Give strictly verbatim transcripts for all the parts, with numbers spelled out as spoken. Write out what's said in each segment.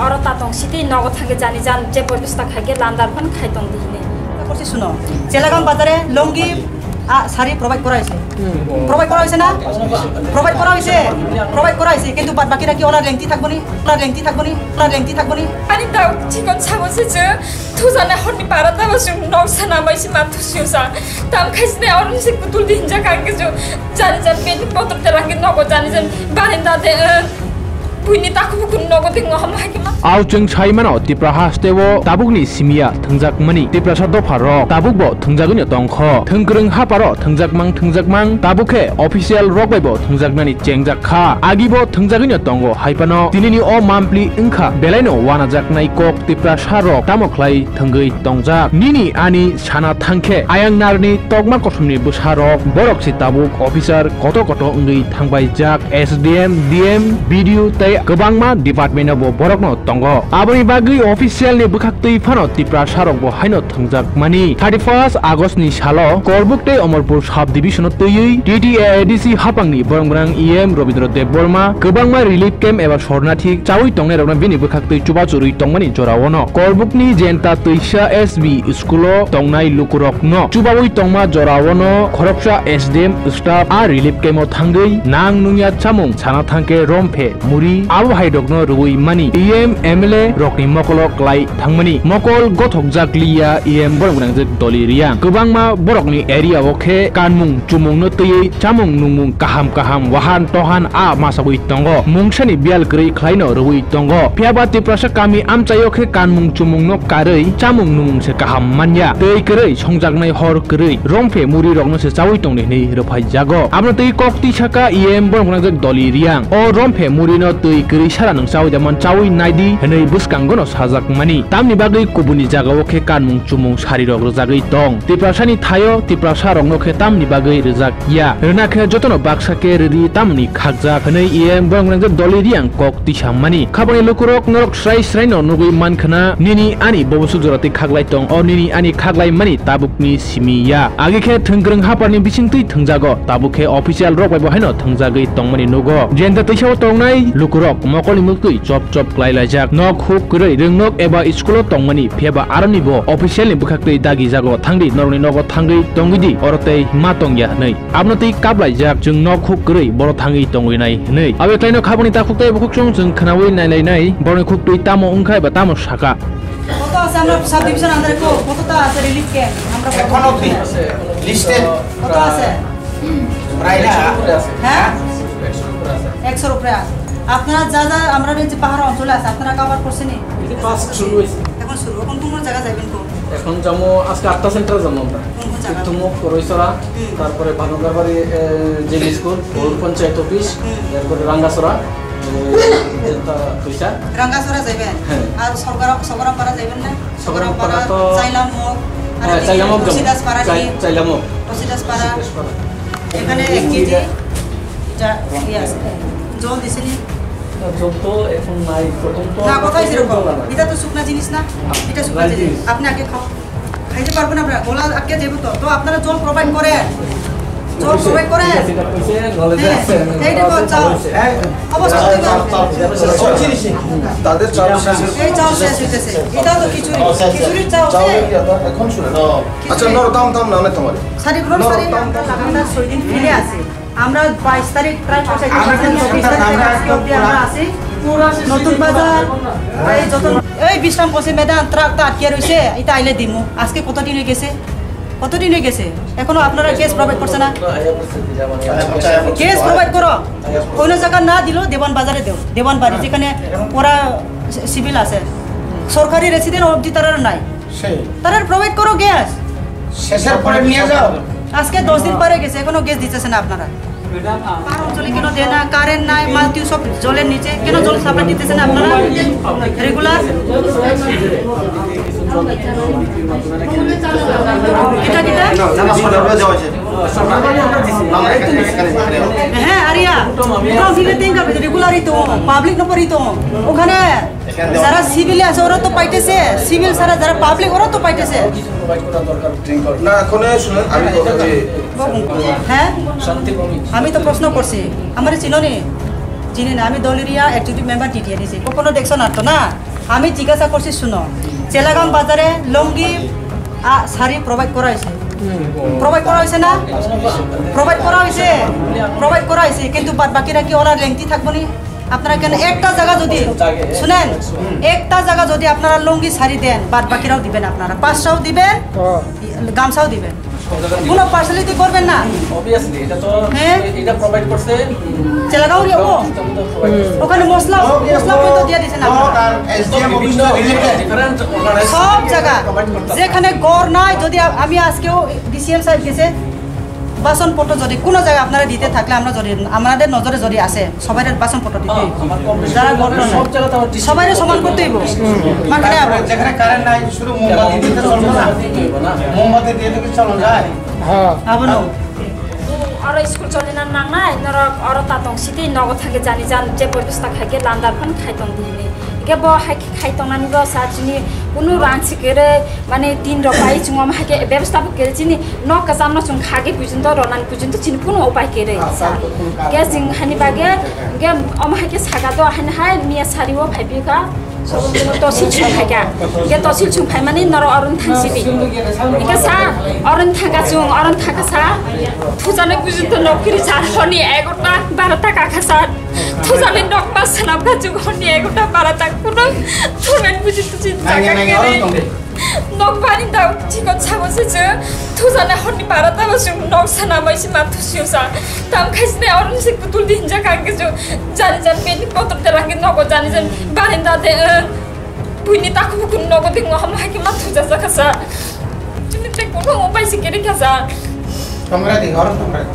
Oro tatong sitwi nogo thangwi jani jan je bebosta khaikhe landar phan khai tong di hinwi. করছি শুনো, চেলাগাম বাজারে লুঙ্গি, আ, শাড়ি প্রোভাইড করা হয়েছে। প্রোভাইড করা হয়েছে না? প্রোভাইড করা হয়েছে। প্রোভাইড করা হয়েছে, কিন্তু বাদ বাকিরা কি ওনার লেংটি থাকবো নি? ওনার লেংটি থাকবো নি? ওনার লেংটি থাকবো নি? Ani tau chikon samo se je thujana horni para taba sung nok sana mai si ma thusiu sa. Tam khaisne orni se kutul din ja kang ke jo jani jan pe motor te lang ke nogo jani jan barinda de, eh, buini taku bukun nogo de ngoham hai ke ma. Ao chwng sai mano Tipra haste o tabukni simiya thwngjak mani Tiprasa dopha rok tabuk bo thwngjagwino tongkho. Thwngkwrwng haparo thwngjak mang thwngjak mang tabuk khe official rok bai bo thwngjak nani chengjak kha. Agi bo thwngjagwino tongo hai phano tinini o mampli wngkha belaino wanajaknai kok Tiprasa rok tamo khlai thwngwi tongjak. Nini ani sana thangkhe ayang narni tokma kothomni bwsarok borok se tabuk officer koto koto wngwi thangbaijak. S D M, D M, B D O tei kwbangma department o bo borokno tongo. Aboni bagwi official ni bwkhaktwi phano Tiprasa rok bo haino thwngjak mani. Thirty first August ni salo Korbuk tei Omorpur sub division o twiwi T T A A D C hapangni borong bwrang E M Robindra Debbarma kwbangma relief camp eba sornathi chawi tongnairokno bini bwkhaktwi chubachu rwi tongmani jorao no Korbukni Jenta Twisa S B school o tongnai lukurokno chubawi tongma jorao no khoroksa S D M staff a relief camp o thangwi nang nungya chamung sana thangkhe romphe muri abo hai rokno rwui mani E M M L A rokni mokolo klai thangmani. Mokol gothokjak liya E M borok gwnangjak Doli Riang. Kwbangma borokni area o khe kanmung chumungno twiwi chamung nungmung kaham kaham wahan tohan a masagwi tongo. Mungsani biyal kwrwi khlaino rwui tongo. Phiyaba Tiprasa kami amchaio khe kanmung chumungno karwi chamung nungmung se kaham manya. Tei kwrwi songjaknai hor kwrwi romphe muri rokno se chawi tongdi hinwi rwphaijago. Abono tei kok twi saka E M borok gwnangjak Doli Riang. O romphe muri no twi kwrwi sara nwng chawi da man chawi naidi hinwi bwskango no sajak mani. Tamni bagwi kubuni jagao khe kanmung chumung sari rok rwjagwi tong. Tiprasani thaio Tiprasa rokno khe tamni bagwi rwjak ya. Rwna khe jotono baksa khe rwdi tamni khakjak hinwi E M borok gwnangjak Doli Riang kok twi sammani. Khabangni lukurok norok srai srai no nugwi mankhana nini ani bobosu jora twi khaklai tong o nini ani khaklai mani tabukni simi ya. Agi khe thwngkwrwng haparni bisingtwi thwngjago, tabuk khe official rok bai bo haino thwngjagwi tongmani nugo. Jenta twisao tongnai lukurok mokolni muktwi chop chop klai laijak. Nok huk kwrwi rwngnok eba school o tongmani phiyaba aroni bo official ni bwkhaktwi dagijago, thangdi norokni nogo thangwi tongwidi oro tei ma tongya hinwi. Abono tei kaplaijak chwng nok huk kwrwi boro thangwi tongwi nai hinwi. Abo khlaino khaboni takhuk tei bukhuk chwng chwng khwnawi nailainai borokni khuk twi tamo wngkha eba tamo saka. কত আছে আমরা sub division আন্ডারে কো-, কতটা আছে relief camp? আমরা কত এখনো কি আছে? লিস্টেড কত আছে? প্রায় না। হ্যাঁ? একশোর উপরে আছে। আপনারা যা যা আমরা নিচে পাহাড় অঞ্চলে আছে, আপনারা কভার করছেন নি? এই যে ফার্স্ট শুরু হয়েছে। এখন শুরু, এখন কোন কোন জায়গা যাবেন কোন? এখন যাবো, আজকে আটটা সেন্টারে যাবো আমরা। কোন কোন জায়গা? তুমুক, করইছড়া, হুম। তারপরে ভানুকারবাড়ি, এ, জেবি স্কুল, হুম। পৌর পঞ্চায়েত অফিস, হুম। এরপরে রাঙ্গাছড়া, এ, যেটা পয়সা। রাঙ্গাছড়া যাবেন? হ্যাঁ। আর সগরাম, সগরামপাড়া যাবেন না? সগরামপাড়া তো চাইলাম হোক, আর হ্যাঁ, এদিকে চাইলাম হোক যাবো। রশিদাসপাড়া চাই-, কি? চাইলাম হোক। রশিদাসপাড়া। রশিদাসপাড়া। এখানে এক কেজি যা, ইয়ে আছে, জল দিছে নি? না, জল তো এখন নাই, প্রথম তো না, কোথায় প্রথম সেরকম? জল আনা। এটা তো শুকনা জিনিস না? হ্যাঁ, এটা শুকনা ড্রাই জিনিস। জিনিস। আপনি আগে খাও। খাইতে পারবেন আপনারা? গলা আটকে যাবে তো। তো আপনারা জল প্রোভাইড করেন। জল প্রোভাইড করেন। সেটা কইছে, নলেজে হ্যাঁ, আছে, এইটা কর, চাও। হয়েছে। অবস্থা দেখো। চাল, চাল, চাল, চাল, চাল। তাদের চাল শেষ হয়েছে। এই চাল শেষ হইতেছে। এটাও তো খিচুড়ি। চাল শেষ হয়েছে। খিচুড়ির চাল চাল শেষ। ইয়ে তো এখন শুনে না। আচ্ছা, খিচুড়ি। নরো দাম, দাম না, না তোমার। সারি গ্রহণ নরো সারি দাম, আমরা দাম। লাগাতার ছয় দিন ফিরে আসি। আমরা বাইশ তারিখ ট্রাই করছি, আমরা চব্বিশ তারিখ থেকে আজকে অবধি আমরা আছি। নতুন বাজার, এই যত, এই বিশ্রাম করছে ম্যাডাম, ট্রাক তো আটকে রয়েছে, এটা আইলে দিমু। আজকে কত দিন হয়ে গেছে? কত দিন হয়ে গেছে? এখনো আপনারা গ্যাস প্রোভাইড করছে না? গ্যাস প্রোভাইড করো। অন্য জায়গা না দিলেও দেওয়ান বাজারে দেও, দেওয়ান বাড়ি যেখানে ওরা সিভিল আছে, সরকারি রেসিডেন্ট অবধি তারা নাই। সেই। তারা প্রোভাইড করো গ্যাস। শেষের পরে নিয়ে যাও। আজকে দশ দিন পার হয়ে গেছে, এখনো গ্যাস দিতেছে না আপনারা। পাহাড় অঞ্চলে কেন দেয় না? কারেন্ট নাই, মালতিউ সব জলের নিচে, কেন জল সাপ্লাই দিতেছে না আপনারা? রেগুলার? কিতা, কিতা? না, না, সরকার যাওয়া হয়েছে। না, না, এখানে, এখানে, এখানে। হ্যাঁ, area. From here, think of it, regular ই তো, পাবলিক নম্বরই তো। ওখানে যারা সিভিলে আছে, ওরা তো পাইতেছে, সিভিল ছাড়া যারা পাবলিক, ওরা তো পাইতেছে। না, এখন শুনুন, আমি কথা বলি। হ্যাঁ? আমি তো প্রশ্ন করছি, আমারে চিনো নি? চিনি না, আমি দলেরিয়া এক্সিকিউটিভ মেম্বার টিটিএডিসি। কখনো দেখছো না তো না? আমি জিজ্ঞাসা করছি, শুনো, চেলাগাম বাজারে লুঙ্গি, আ, শাড়ি প্রোভাইড করা হয়েছে। প্রোভাইড করা হয়েছে না? প্রোভাইড করা হয়েছে, প্রোভাইড করা হয়েছে, কিন্তু বাদ বাকিরা কি ওরা লেংটি থাকবো নি? আপনারা কেন একটা জায়গা যদি, শুনেন, একটা জায়গা যদি আপনারা লুঙ্গি শাড়ি দেন, বাদ বাকিরাও দিবেন, আপনারা পাঁচশোও দিবেন, গামছাও দিবেন, কোনো পার্সিয়ালিটি করবেন না। অবভিয়াসলি, এটা তো, হ্যাঁ? এটা প্রোভাইড করছে, উম, চেলাগাঁও রে, ও। ওখানে মশলা, মশলা পর্যন্ত দিয়ে দিয়েছেন আপনারা। আর এসডিএম অফিস তো রিলেটেড। ডিফারেন্ট অর্গানাইজেশন সব জায়গা, প্রোভাইড করতে হবে। যেখানে ঘর নাই, যদি আ-, আমি আজকেও ডিসিএম সাহেব গেছে, বাসনপত্র যদি কোনো জায়গায় আপনারা দিতে থাকলে, আমরা যদি, আমাদের নজরে যদি আসে, সবাই বাসনপত্র দিতে হইব। আমার কম বেশি যারা ঘর নাই, সব জায়গা তো আমার সবাই সমান করতে হইব। মাথায় আবার যেখানে কারেন্ট নাই, শুধু মোমবাতি দিতে চলবে না? মোমবাতি দিয়ে তো কিছু চলা যায়? হ্যাঁ। আবার না। Oro school choli na nangnai, norok oro ta tong sitwi nogo thangwi jani jan je bebosta khaikhe landar phano khai tong di hinwi. Hingke bo hai khe khai tongnani bo sa chini kunu rang si kere, mane tin rok pai chwng omo hai khe bebosta bo kere chini nok kwcham no chwng khagwi puichwng to ronani puichwng to chini kunu upai kere sa. Hingke chwng hani bagwi hingke omo hai khe saka do hani hai miya sari o phai phi kha. Sobo kuno tosil chum phaikha. Hingke tosil chum phaimani norok oron thangsibi. Hingke sa, oron thangkha chwng, oron thangkha sa. Thujanai buju to nokiri sa, horni egota, barota kakha sa. Thujanai nokma swnamkha chwng, horni egota, barota kuno. Thujanai buju to chini jaga kiri. Nok bani da chikon sago se chwng. Thujanai horni barota bo chwng nok swnamai se ma thusiyo sa. Tam khaisne oron se kutul din jaga khe chwng. Jani jan beni kotor de rangi nogo jani jan barinda de, eh, buini taku bukun nogo de ngo hama hai ke ma thuja jaka sa. Chini te kono upai se kiri kha sa. Tongra di, oro tongra di.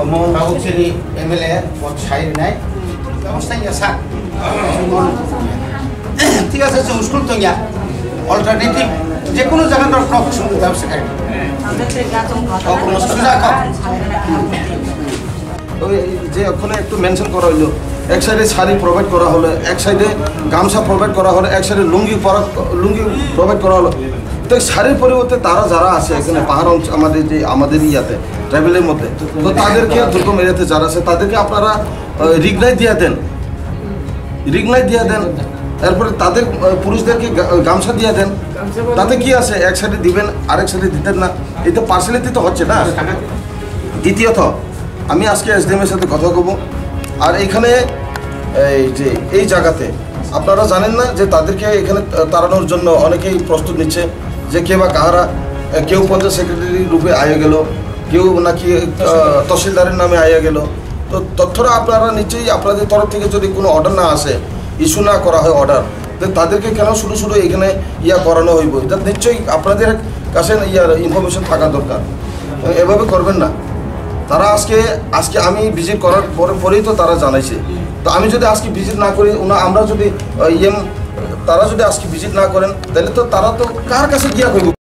Omo. Babu chini M L A, mo sai nai. Kamu sai ya sa. Thik ase, chwng school tongya, alternative jekunu jaga no block song da se khai. Okono suja kha. ওই যে ওখানে একটু মেনশন করা হলো, এক সাইডে শাড়ি প্রোভাইড করা হলো, এক সাইডে গামছা প্রোভাইড করা হলো, এক সাইডে লুঙ্গি পরা, লুঙ্গি প্রোভাইড করা হলো। তো শাড়ির পরিবর্তে তারা যারা আছে এখানে পাহাড় অঞ্চল, আমাদের যে, আমাদের ইয়াতে, ট্রাইবেলের মধ্যে, তো তাদেরকে দুর্গম এরিয়াতে যারা আছে তাদেরকে আপনারা আহ, রিগনাই দিয়া দেন, রিগনাই দিয়া দেন, এরপরে তাদের, আহ, পুরুষদেরকে গা-, গামছা দিয়া দেন। তাতে কি আছে, এক সাইডে দিবেন, আরেক সাইডে দিতেন না, এটা পার্সিয়ালিটি তো হচ্ছে না। দ্বিতীয়ত, আমি আজকে এসডিএম এর সাথে কথা বলবো। আর এইখানে এই যে এই জায়গাতে আপনারা জানেন না যে তাদেরকে এখানে, আহ, তাড়ানোর জন্য অনেকেই প্রস্তুত নিচ্ছে, যে কে বা কাহারা, আহ, কেউ পঞ্চায়েত সেক্রেটারি রূপে আয়া গেল, কেউ নাকি, আহ, তহসিলদারের নামে আয়া গেল। তো তথ্যরা আপনারা নিশ্চয়ই আপনাদের তরফ থেকে যদি কোনো অর্ডার না আসে, ইস্যু না করা হয় অর্ডার, তো তাদেরকে কেন শুধু শুধু এখানে ইয়া করানো হইব? এটা নিশ্চয়ই আপনাদের কাছে ইয়ার ইনফরমেশন থাকা দরকার। এভাবে করবেন না। তারা আজকে, আজকে আমি ভিজিট করার পরে, পরেই তো তারা জানাইছে। তো আমি যদি আজকে ভিজিট না করি, ওনা-, আমরা যদি, আহ, ইএম, তারা যদি আজকে ভিজিট না করেন, তাহলে তো তারা তো কার কাছে গিয়া কইব?